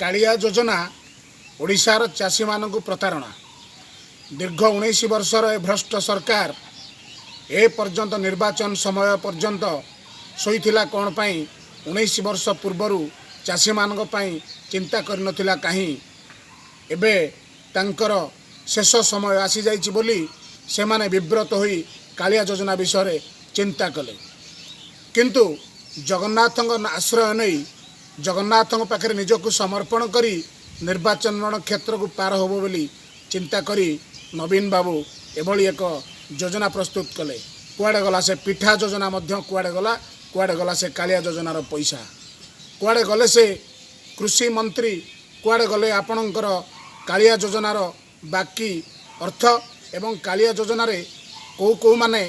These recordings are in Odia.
କାଳିଆ ଯୋଜନା ଓଡ଼ିଶାର ଚାଷୀମାନଙ୍କୁ ପ୍ରତାରଣା। ଦୀର୍ଘ 19 ବର୍ଷର ଏ ଭ୍ରଷ୍ଟ ସରକାର ଏ ପର୍ଯ୍ୟନ୍ତ, ନିର୍ବାଚନ ସମୟ ପର୍ଯ୍ୟନ୍ତ ଶୋଇଥିଲା କ'ଣ ପାଇଁ? 19 ବର୍ଷ ପୂର୍ବରୁ ଚାଷୀମାନଙ୍କ ପାଇଁ ଚିନ୍ତା କରିନଥିଲା କାହିଁ? ଏବେ ତାଙ୍କର ଶେଷ ସମୟ ଆସିଯାଇଛି ବୋଲି ସେମାନେ ବିବ୍ରତ ହୋଇ କାଳିଆ ଯୋଜନା ବିଷୟରେ ଚିନ୍ତା କଲେ। କିନ୍ତୁ ଜଗନ୍ନାଥଙ୍କ ଆଶ୍ରୟ ନେଇ, ଜଗନ୍ନାଥଙ୍କ ପାଖରେ ନିଜକୁ ସମର୍ପଣ କରି ନିର୍ବାଚନ ରଣକ୍ଷେତ୍ରକୁ ପାର ହେବ ବୋଲି ଚିନ୍ତା କରି ନବୀନ ବାବୁ ଏଭଳି ଏକ ଯୋଜନା ପ୍ରସ୍ତୁତ କଲେ। କୁଆଡ଼େ ଗଲା ସେ ପିଠା ଯୋଜନା ମଧ୍ୟ? କୁଆଡ଼େ ଗଲା? କୁଆଡ଼େ ଗଲା ସେ କାଳିଆ ଯୋଜନାର ପଇସା? କୁଆଡ଼େ ଗଲେ ସେ କୃଷି ମନ୍ତ୍ରୀ? କୁଆଡ଼େ ଗଲେ ଆପଣଙ୍କର କାଳିଆ ଯୋଜନାର ବାକି ଅର୍ଥ? ଏବଂ କାଳିଆ ଯୋଜନାରେ କେଉଁ କେଉଁମାନେ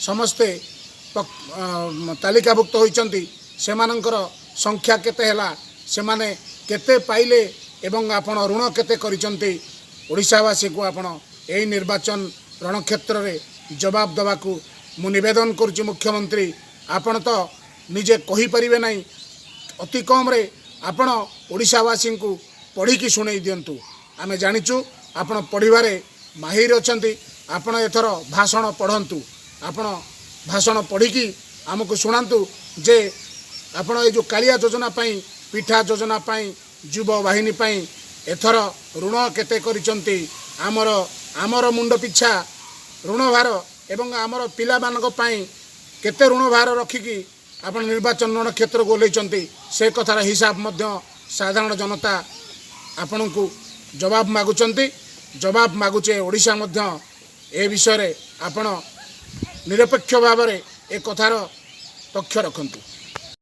ସମସ୍ତେ ତାଲିକାଭୁକ୍ତ ହୋଇଛନ୍ତି, ସେମାନଙ୍କର ସଂଖ୍ୟା କେତେ ହେଲା, ସେମାନେ କେତେ ପାଇଲେ ଏବଂ ଆପଣ ଋଣ କେତେ କରିଛନ୍ତି, ଓଡ଼ିଶାବାସୀକୁ ଆପଣ ଏହି ନିର୍ବାଚନ ରଣକ୍ଷେତ୍ରରେ ଜବାବ ଦେବାକୁ ମୁଁ ନିବେଦନ କରୁଛି। ମୁଖ୍ୟମନ୍ତ୍ରୀ, ଆପଣ ତ ନିଜେ କହିପାରିବେ ନାହିଁ, ଅତି କମ୍ରେ ଆପଣ ଓଡ଼ିଶାବାସୀଙ୍କୁ ପଢ଼ିକି ଶୁଣେଇ ଦିଅନ୍ତୁ। ଆମେ ଜାଣିଛୁ ଆପଣ ପଢ଼ିବାରେ ମାହିର ଅଛନ୍ତି। ଆପଣ ଏଥର ଭାଷଣ ପଢ଼ନ୍ତୁ। ଆପଣ ଭାଷଣ ପଢ଼ିକି ଆମକୁ ଶୁଣାନ୍ତୁ ଯେ ଆପଣ ଏ ଯେଉଁ କାଳିଆ ଯୋଜନା ପାଇଁ, ପିଠା ଯୋଜନା ପାଇଁ, ଯୁବ ବାହିନୀ ପାଇଁ ଏଥର ଋଣ କେତେ କରିଛନ୍ତି, ଆମର ମୁଣ୍ଡ ପିଛା ଋଣ ଭାର ଏବଂ ଆମର ପିଲାମାନଙ୍କ ପାଇଁ କେତେ ଋଣ ଭାର ରଖିକି ଆପଣ ନିର୍ବାଚନ ରଣକ୍ଷେତ୍ରକୁ ଓହ୍ଲେଇଛନ୍ତି, ସେ କଥାର ହିସାବ ମଧ୍ୟ ସାଧାରଣ ଜନତା ଆପଣଙ୍କୁ ଜବାବ ମାଗୁଛନ୍ତି। ଜବାବ ମାଗୁଛେ ଓଡ଼ିଶା ମଧ୍ୟ। ଏ ବିଷୟରେ ଆପଣ ନିରପେକ୍ଷ ଭାବରେ ଏ କଥାର ତଥ୍ୟ ରଖନ୍ତୁ।